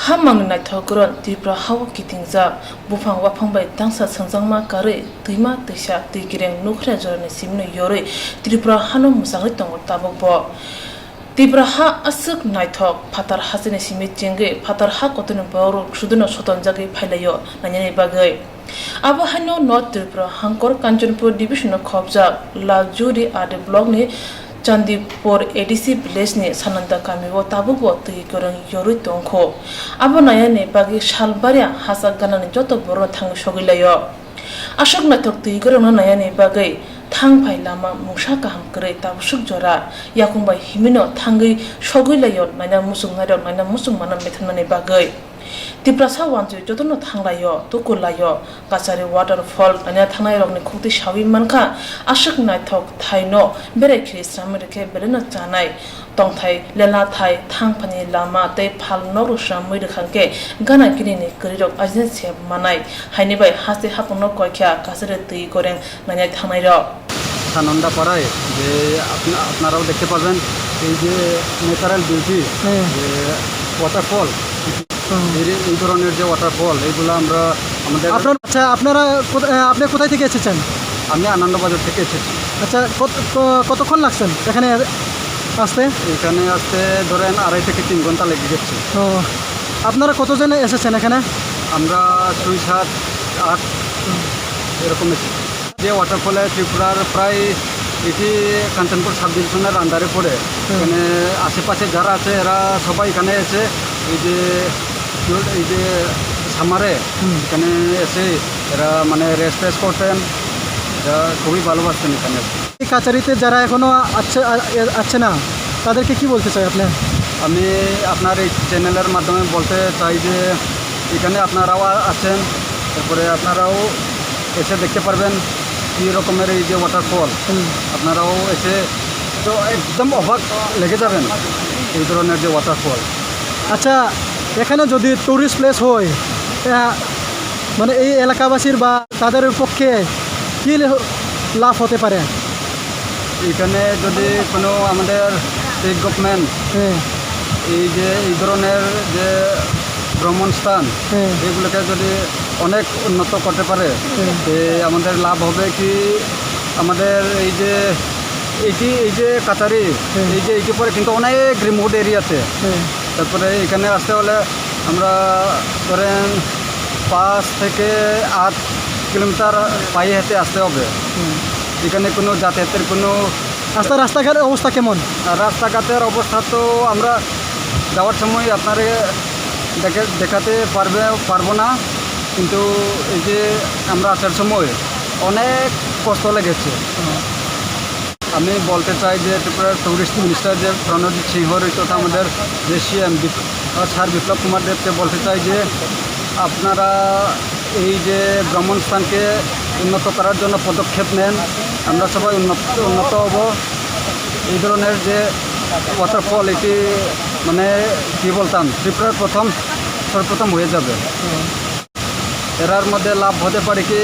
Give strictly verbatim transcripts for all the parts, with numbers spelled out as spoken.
Hamangni naithok goron Tripura hao kitingjak, buphang waphang bai dangsa sengjakma karwi twima twisa twi kireng nukhra jorani simino yorwi Tripura hano mwchangwi tongo tabukbo. Tripura ha aswk naithok, phatar hasteni simi chengwi phatar ha kotorni borokrok suduno sotonjagwi phailaio nainani bagwi. Abo haino North Tripura hangkor Kanchanpur division-o khobjak Laljuri R D block-ni Chandipur A D C village-ni Sananda kamio tabukbo twi kwrwng yorwi tongkho. Abo nainani bagwi sal barya hachak ganani joto borokno thangwi sogwi laio. Aswk naithok twi kwrwngno nainani bagwi thang phai lama mungsa kaham kwrwi tabuk swk jora yakung bai himino thangwi sogwi laio naina muchung nairok naina muchung mano methamnani bagwi. Tiprasa wanjwi jotono thanglaio, tukullaio, Kachari waterfall naina thangnairokni khukti sawi mankha, aswk naithok thaino berai khiri sramwi rwkhe belaino chanai tongthai, lelathai, thangphani lama tei phal nok sramwi rwkhangkhe gana ginini kwrwirok ajina se manai, haini bai haste hapungno koikha Kachari twi goreng nainai thangnairok. সানন্দাপাড়ায় যে আপনা-, আপনারাও দেখতে পাবেন এই যে natural beauty, হ্যাঁ। যে ওয়াটারফল, হুম। এই যে এই ধরনের যে ওয়াটারফল, এইগুলো আমরা আমাদের আপনার, আচ্ছা, আপনারা কোথা-, আহ, আপনি কোথায় থেকে এসেছেন? আমি আনন্দবাজার থেকে এসেছি। আচ্ছা, কত-, ক-, কতক্ষণ লাগছেন এখানে আসতে? এখানে আসতে ধরেন আড়াই থেকে তিন ঘন্টা লেগে গেছে। ও, আপনারা কতজন এসেছেন এখানে? আমরা ছয়, সাত, আট এরকম এসেছি। যে ওয়াটারফলে ত্রিপুরার প্রায় এটি কাঞ্চনপুর সাব ডিভিশনের আন্ডারে পড়ে। হুম। এখানে আশেপাশে যারা আছে এরা সবাই এখানে এসে এই যে, এই যে সামারে হুম। এখানে এসে এরা মানে রেস্ট টেস্ট করতেন, এরা খুবই ভালোবাসতেন এখানে। এই কাচারিতে যারা এখনো আছে, আ-, এ-, আছে না, তাদেরকে কি বলতে চাই আপনি? আমি আপনার এই চ্যানেলের মাধ্যমে বলতে চাই যে এখানে আপনারাও আ-, আছেন, এরপরে আপনারাও এসে দেখতে পারবেন কী রকমের এই যে ওয়াটারফল। হুম। আপনারাও এসে তো একদম অবাক লেগে যাবেন এই ধরনের যে ওয়াটারফল। আচ্ছা, এখানে যদি টুরিস্ট প্লেস হয়, আহ, মানে এই এলাকাবাসীর বা তাদের পক্ষে কি লে-, লাভ হতে পারে? এখানে যদি কোনো আমাদের স্টেট গভর্নমেন্ট হ্যাঁ। এই যে এই ধরনের যে ভ্রমণ স্থান, হ্যাঁ। এগুলোকে যদি অনেক উন্নত করতে পারে, হ্যাঁ। তে আমাদের লাভ হবে কি, আমাদের এই যে এটি, এই যে কাচারি, হ্যাঁ। এই যে এটি পরে কিন্তু অনেক রিমোট এরিয়াতে। হ্যাঁ। তারপরে এখানে আসতে হলে আমরা ধরেন পাঁচ থেকে আট কিলোমিটার পায়ে হেঁটে আসতে হবে। হুম। এখানে কোনো যাতায়াতের কোনো রাস্তা, রাস্তাঘাটের অবস্থা কেমন? আর রাস্তাঘাটের অবস্থা তো আমরা যাওয়ার সময় আপনারে দেখে, দেখাতে পারবে, পারবো না, কিন্তু এই যে আমরা আসার সময় অনেক কষ্ট লেগেছে। হুম। আমি বলতে চাই যে ত্রিপুরার টুরিস্ট মিনিস্টার যে প্রণজিৎ সিংহ রয়েছে, তথা আমাদের যে সিএম বিপ-, আহ, স্যার বিপ্লব কুমার দেবকে বলতে চাই যে আপনারা এই যে ভ্রমণ স্থানকে উন্নত করার জন্য পদক্ষেপ নেন, আমরা সবাই উন্নত, উন্নত হব। এই ধরনের যে ওয়াটারফল, এটি মানে কি বলতাম, ত্রিপুরার প্রথম, সর্বপ্রথম হয়ে যাবে। এরার মধ্যে লাভ হতে পারে কি,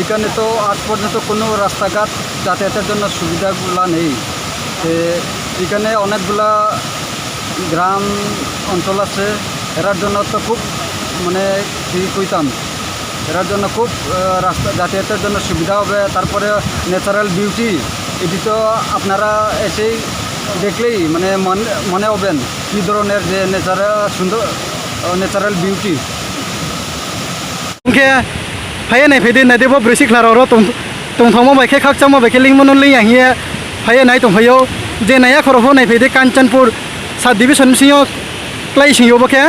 এখানে তো আজ পর্যন্ত কোনো রাস্তাঘাট যাতায়াতের জন্য সুবিধাগুলা নেই। তে এখানে অনেকগুলা গ্রাম অঞ্চল আছে, এরার জন্য তো খুব, মানে, কি কইতাম, এরার জন্য খুব, আহ, রাস্তা যাতায়াতের জন্য সুবিধা হবে। তারপরে ন্যাচারাল বিউটি, এটি তো আপনারা এসেই দেখলেই, মানে, মন-, মনে হবেন কি ধরনের যে ন্যাচারাল সুন্দর, ah, natural beauty. Hwnkhe phaiya nai phaidi, naidi bo bwrwi sikla rok ro tong, tongthokma bai khe, khakchangma bai khe, lingmano ling yang hiya phaiya nai tong phaio. Je naiya khorok pho nai phaidi, Kanchanpur sub division bisingo klai singyo bo khe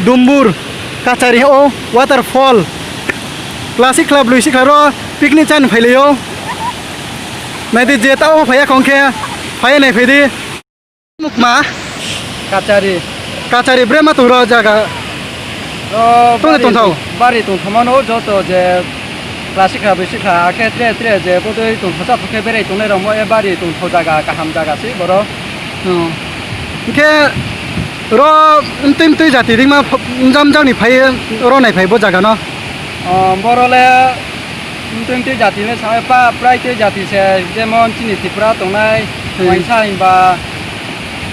Dumbur Kachari o waterfall. Chwla sikla bwrwi sikla ro picnic chani phailaio. Naidi je tao phaiya khong khe phaiya nai phaidi. Mukma? Kachari. Kachari, bre ma tongra jaga? O, tongthok bari tongthok. Bari tongthokmano joto je chwla sikla bwrwi sikla, akhe tre tre je bodoi tongthoksa phukhe berai tongnai rokmo e bari tongthok jaga, kaham jaga se borok. O. Hwnkhe ro mtwi mtwi jati ringma ph-, mjang mjang ni phai ro nai phai bo jaga no? O, boro le Mtwi mtwi jati le sa pa prai twi jati se, jemon chini Tripura tongnai, hmm, waisa hinba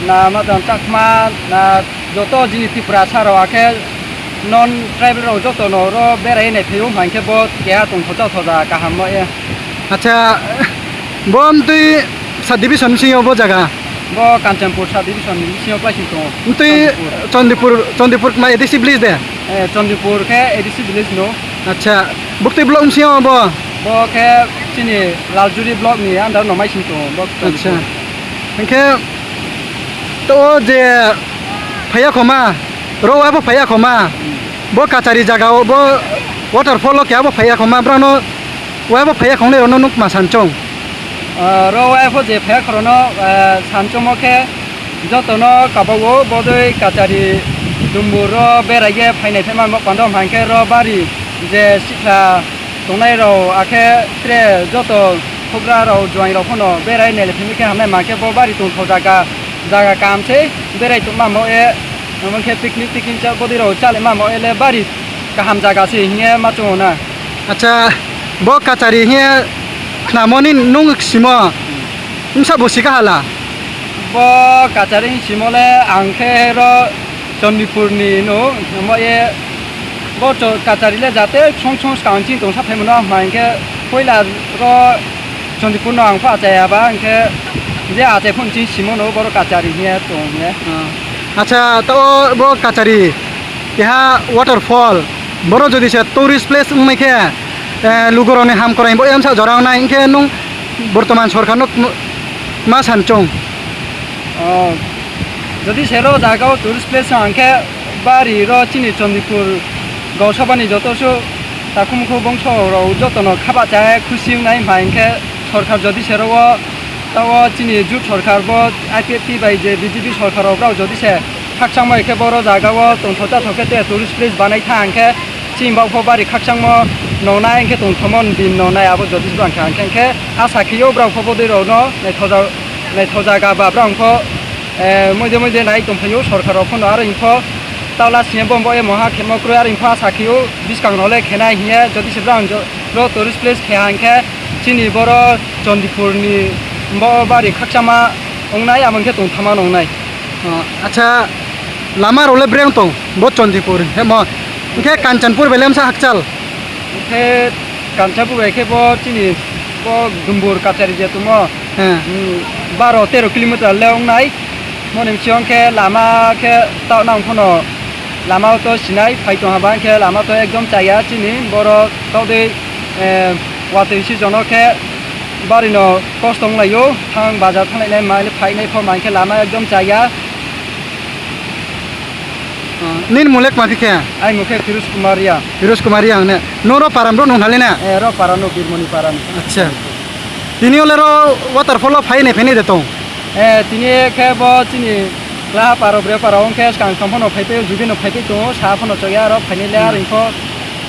na ma tong Chakma, na Joto jini Tripura sa rok akhe non tribal rok joto no oro berai nai phaiyo, hwnkhe bo keha tong thoja thoja kaham no e. Acha, bo mtwi sub division bisingo bo jaga? Bo Kanchanpur sub division ni bisingo kwlaising tongo. Mtwi Chandipur. Chandipur, Chandipur ma A D C village de? Eh, Chandipur khe A D C village no. Acha, buktwi block bisingo bo? Bo khe chini Laljuri block ni under no maising tongo bo Chandipur. Acha. Hwnkhe to o je phaiya khoma, ro abo phaiya khoma, bo kachari jaga o, bo waterfall o khe abo phaiya khoma, brano waibo phaiya khongnai rokno nuk ma sanchong. Ah, ro waibo je phaiya khorono, ah, sanchongmo khe jotono kabao bodoi kachari dumbur ro berai ye phainai phai manbo kondo hwnkhe ro bari je sikla tongnai rok akhe tre joto houhgra rok juaing rok phano berai nai phai khe hamnai mankhe bo bari tong thok jaga, jaga kaham se berai tongma mo e, omo khe picnic tikin cha bodoi rok chale ma mo ele bari kaham jaga se hinye ma chungo na. Acha, bo kachari hiya khnamoni nung simo, wngsa bo sika hala? Bo kachari simo le ang khe ro Chandipur ni no, mo ye bo cho-, kachari le jate song song skang ching tong sa phai mano, hwnkhe poila ro Chandipur no ang pha achai aba, hwnkhe je achai phun ching simo no boro kachari hiya tong hiya. Ah. Acha, to bo kachari. Keha waterfall, boro jodi se tourist place wngmai khe, eh, lugurokni ham kwrai bo emsa jora wngnai, hwnkhe nwng bortoman sorkarno kmo-, ma san chong? Oh, jodi se ro jaga o tourist place wng khe bari ro chini Chandipur Gausabani joto su takhumukhu bongso rok joto no khaba cha khusi wngnai, hwnkhe sorkar jodi se ro o, ta o chini jut sorkar bo I P F T bai je B J P sorkar rok brao jodi se khakchangma khe boro jaga o tongthok chathok khe te tourist place banai tha hwnkhe chini bak pho bari khakchangmo nongnai hwnkhe tongthokmo din nongnai abo jodi se bang kha hwnkhe, hwnkhe asa khio brao pho bodoi rok no naithoja-, naithojaga ba brao pho, eh, moide moide nai tongphaio sorkar rok pho no aro hwnkhe tawla sini bombo e moha khemo kroi aro hwnkhe asa khio bwskang rok le khenai hinya jodi se brao jo-, ro tourist place khe hwnkhe chini boro Chandipur ni bo bari khakchangma wngnai amo hwnkhe tongthokma nongnai. Oh, acha, lama rok le breng tong, bo Chandipur, hemo, hwnkhe Kanchanpur belai msa hakchal. Hwnkhe Kanchanpur bai khe bo chini bo Dumbur Kachari je tongmo, he, hmm, baro tero kilometer le wngnai. Moni bisingo khe lama khe ta nang phano lama to sinai phai tong haba khe lama to ekdom chaya chini boro todei, eh, watwi si jono khe bari no kosto wnglaio, thang bazar thanglainai mai phainai pho mai khe lama ekdom chaya. Ah, nini mung le kma khe khe? Ai mung khe Firoz Kumar Riang. Firoz Kumar Riang ne? Noro param bro nung thali na? Eh, ro para no Birmoni para no. Acha. Tini ole ro waterfall o phai ne phai ne de tong? Eh, tini khe bo chini kla paro bre paro wng khe skang skang phano phai phai jubi no phai phai tongo, sa phano chokya aro phai ni le. Hmm. Ar wngkho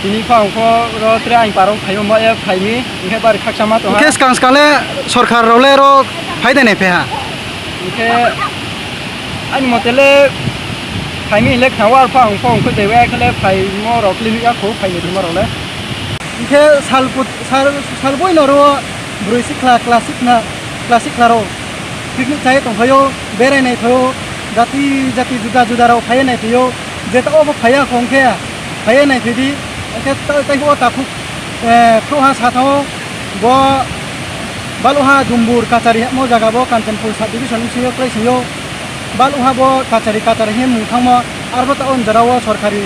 tini pha wngkho ro tre ang paro phai mo e phai mi, hwnkhe bari khakchangma tong ha. Hwnkhe skang skang le sorkar rok le ro phai de ne phe ha? Hwnkhe ani mote le phai mi le khna war pha wngkho wngkho de we khe le phai mo rok le ya kho phai ni ma rok le. Hwnkhe sal put-, sal, sal boi no ro bwrwi sikla class six na, class six la rok picnic chai tongphaio, berai naiphaio, jati jati juda juda rok phaiya naiphaio, je ta obo phaiya khong khe phaiya naiphaidi, hwnkhe ta-, taibo o takhuk, eh, khruha sathao bo Baluha Dumbur Kachari hemo jaga bo Kanchanpur sub division bisingo kwlai singyo. Baluha bo Kachari Kachari him mung thangmo, arbo ta o jora o sorkari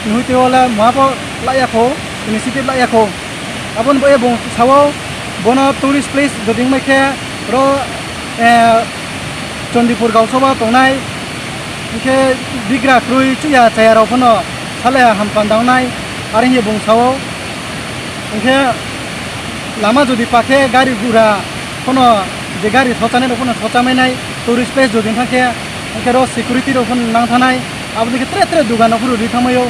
muhitwi o le muha bo laiya kho, initiative laiya kho. Aboni bo e bung sao, bono tourist place jodi wngmai khe ro, eh, Chandipur Gausaba tongnai, hwnkhe bigra kwrwi chuya chaya rok phano sale ham panda wngnai, are hinwi bung sao. Hwnkhe lama jodi pa khe gari gura phano je gari sochanai rok phano sochamainai, tourist place jodi wngkha khe, hwnkhe ro security rok phano nang thanai, aboni khe tre tre dugan rok phano rwi thangmaio.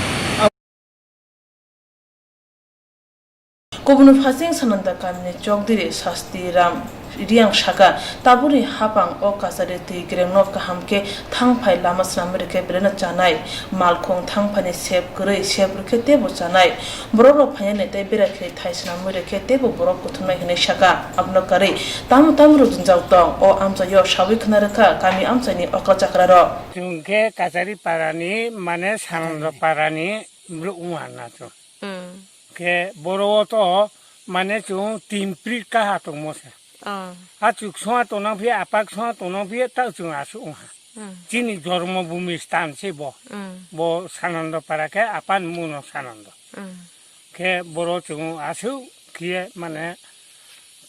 Kubun phasing Sananda kamini chokdiri Sasti Ram. Riang saka, tabukni hapang o kachari twi kerengno kaham khe thang phai lama swnamwi rwkhe belaino chanai, malkhung thang phaini sep kwrwi sep rwkhe teibo chanai. Borokrok phainani tei bera khe thai swnamwi rwkhe teibo borok kuthumnai hwnwi saka. Abono karwi tamo tamo rok jwngjal tong, o amchaio sawi khna rwkha kami amchaini okra chakrarok. Chwng khe Kachari parani, mane Sanando parani borok wngma na chwng. Hmm. Khe boro o to mane chwng timpri kaha tongmo se. Oh. Achuk songha tongnang phi, apak songha tongnang phi, ta chwng aswk wngha. Hmm. Chini jormo bhumi sthan se bo. Hmm. Bo Sanando para khe apan muno Sanando. Hmm. Khe boro chwng aswk khiye mane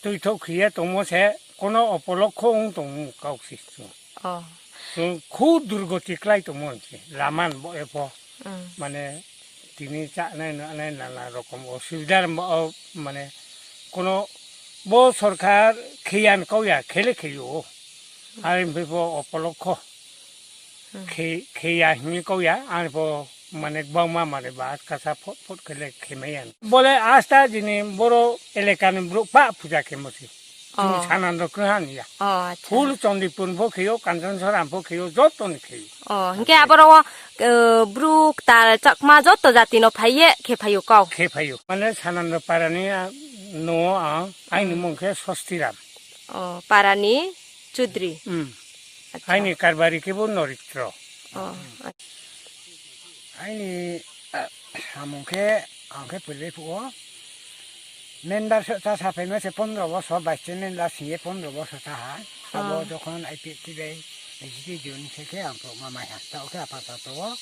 twithok khiye tongmo se kono opolokho wng tong kok si chwng. Oh. Chwng khub durgoti klai tongmo se laman bo epho. Hmm. Mane tini chanai nanai nana rokom osubidar mo, mane kono bo sorkar khiyan kauya khele khiyo. Hmm. Ari bo opolokho. Hmm. Khe-, kheya hwnwi kok ya, ani bo mane kwbangma mane ba kasa phot phot khe le khemai ya. Bole asta jini boro eleka ni borok ba puja khemo si. Chini Oh. Sanando kwhan ya. Oh, acha. Full Chandipur bo kheyo, Kanchansoram bo kheyo, joto ni kheyo. Oh, hingke aboro o, eh, Bru, Ktal, Chakma joto jati no phaiye khe phaio kau. Khe phaio. Mane Sanando parani, ah, no ang, aini Hmm. mung khe Sostiram. Oh, parani Chudri. Hmm. Acha. Aini karbari khe bo Noritro. Oh, acha. Aini, ah, samung khe, ang khe pwilwi phuo. Member sa, sa, sa phaima se pondro bosor, vice chairman la singye pondro bosor sa ha. Sabo Oh. jokhon I P F T bai, G T Jun se khe ang pokma mai ha. Ta o khe apa ta to o.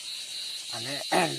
Ane,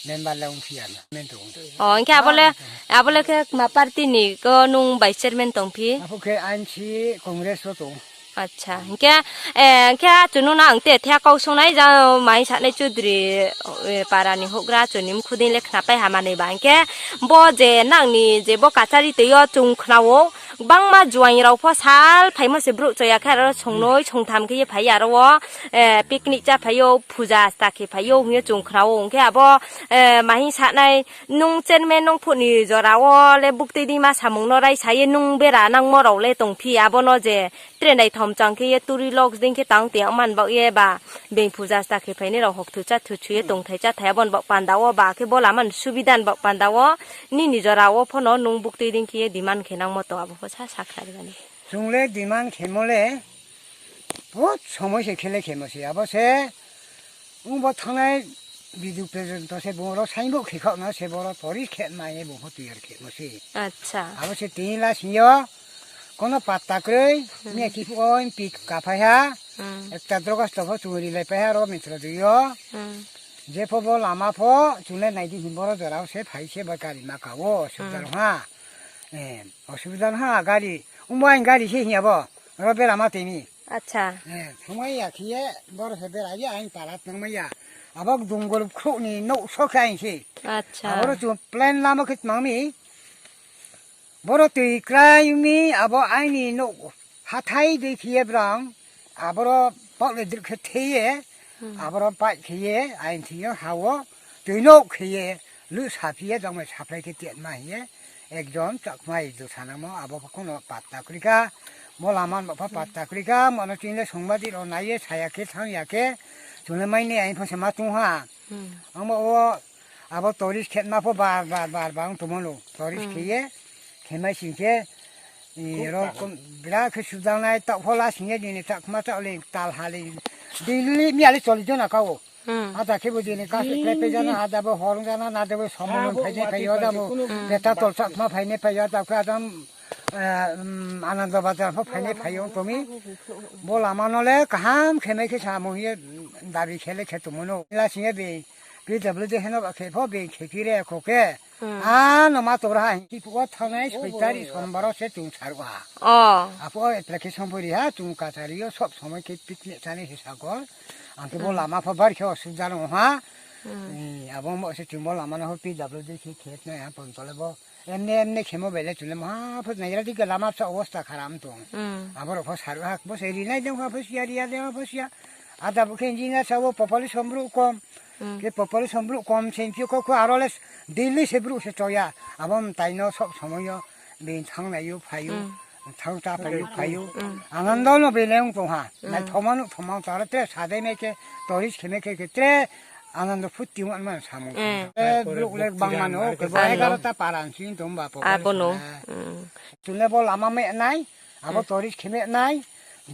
member le ung phiya na. Men to ung. Oh, hingke abole, Ah, abole khe ma party ni ko nung vice chairman tong phi? Apo khe ansi Congress o to. Acha, hingke, eh, hingke achunu na ang te thea kok songnai ja mai sanai Chudri, eh, para ni hokgra achuni mkhudin le khnapai hamanwi ba. Hingke bo je nangni je bo kachari twi o chung khnao, bangma juaing rok pho sal phaimo se bru choya khe aro songnoi songtham khe ye phai aro o, eh, picnic cha phaio, puja asta khe phaio hingye chung khnao. Hingke abo, eh, mahi sanai nung chairman nung phut ni jora o le buktui di ma samung no rai saye nung bera nangmo rok le tong phi abono je Train naithom chang khe ye turi lok ding khe tang tiyang man bak ye ba beng puja sta khe phainai rok hok thucha thuchu ye tong thai cha thai abon bak panda o ba khe bo lama ni subida ni bak panda o nini jora o phono nung buktui ding khe ye demand khe nang moto abo pho sa sakha rwgani. Chwng le demand khe mo le, bahut somoi se khe le khe mo se abo se. Wng bo thangnai video presentation se borok sign bo khe khakno se borok tourist khe maya bo tiyar khe mo se. Acha. Abo se tini la singyo kono patta kwrwi Hmm. me ki oi pik kaphai ha. Hmm. Ekta drogas to pho churi lai pai ha ro mitro diyo. Hmm. Je pho bo lama pho chule nai di him boro jora se phai se ba gari ma ka o subidar Hmm. ha. Eh, osubidar ha gari. Umbo ain gari se hiya bo. Ro be lama tini. Acha. Eh, thumai ya khiye, bor se bera ye, ain palat nang maya. Abok dungol khuk ni no so khe ain se. Acha. Aboro chu plan lama khit mangmi. Boro twi krai mi, abo aini no hathai de khiye brang. Aboro pok le drik khe theye. Hmm. Aboro pai khiye, ain thiyo hawo. Twi no khiye, lu saphiye, jongmai saplai khe tiat ma hiye. Ekjon chakmai do sanamo abo phono patta kwrwikha, mo lama no pha patta kwrwikha, mono chini le songbaji rok naiye saya khe thang ya khe, chwngno mai ne ain pho se ma chwng ha. Hmm. Omo o abo tourist khe ma pho bar bar bar bar wng tongmano, tourist Hmm. khe ye, khe mai sing khe, i, rok kom, bira khe sujanai, tak phola sing ye nini chakma chak le, tal ha le, daily miya le choli jona ka o. Hmm. Ada khe bo dini kasu khe pe jana, ada bo horong jana, na de bo somono phaine phaio da bo. Hmm. Beta tol chakma phaine phaio da khe adam, eh, um, Anando Bazar pho phaine phaio tomi. Bo lama no le kaham khe mai khe samo hiye dabi khe le khe tongmano. La singe be P W D heno ba khe pho be khe pire kho khe. Hmm. Ah, no ma tora ha, ki phuo thangnai soi tari sombaro se chwng saru ha. Oh. Apo application pori ha, chwng kachario sob somoi khe picnic thani se sakol. Ang khe bo Hmm. lama pho bar khe osubida no ha. Hmm. Eh, abo mo se chwng bo lama no pho P W D khe khe nai ha pon tole bo. Emne emne khemo bele chule ma pho nai ra dik lama sa obosta kharam tong. Hmm. Abo ro pho saru ha, bo se ri nai dong ha pho sia ri ya dong ha pho sia. Ada bo khe engineer sa bo population bru kom. Hmm. Khe population bru kom se phi ko ko aro le daily se bru se choya. Abo mtai no sob somoyo bin thang naio phaio. Hmm. Thang ta phayu phayu. Anando no beleng tongha. Nai thoma no thoma tara tre sadai me ke toris kheme ke ke tre anando phuti wan man samung. Eh. Eh, bruk lek bang mano ke bo egarota paran sin tom ba po. Abono. Tune bo lama me nai. Abo toris kheme nai.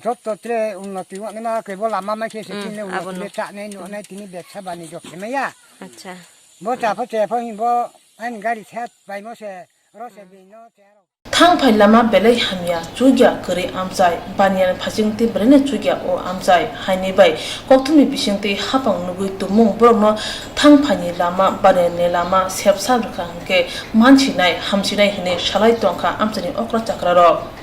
Jotto tre unnoti wan ma ke bo lama me ke se tine unnoti abono. Le cha nei no nei tini betsa bani jo kheme ya. Acha. Bo cha pho che pho hin bo ani gari thet bai mo se ro se bi no te aro. Thang phai lama belai hamya, chukya kwrwi amchai, baniani phaisingtwi belaino chukya o amchai, haini bai kokthumni bisingtwi hapang nugwi tumung borokno thang phaini lama, baniani lama sepsa rwkha hwnkhe mansinai, hamsinai hwnwi salai tongkha amchaini okra chakrarok.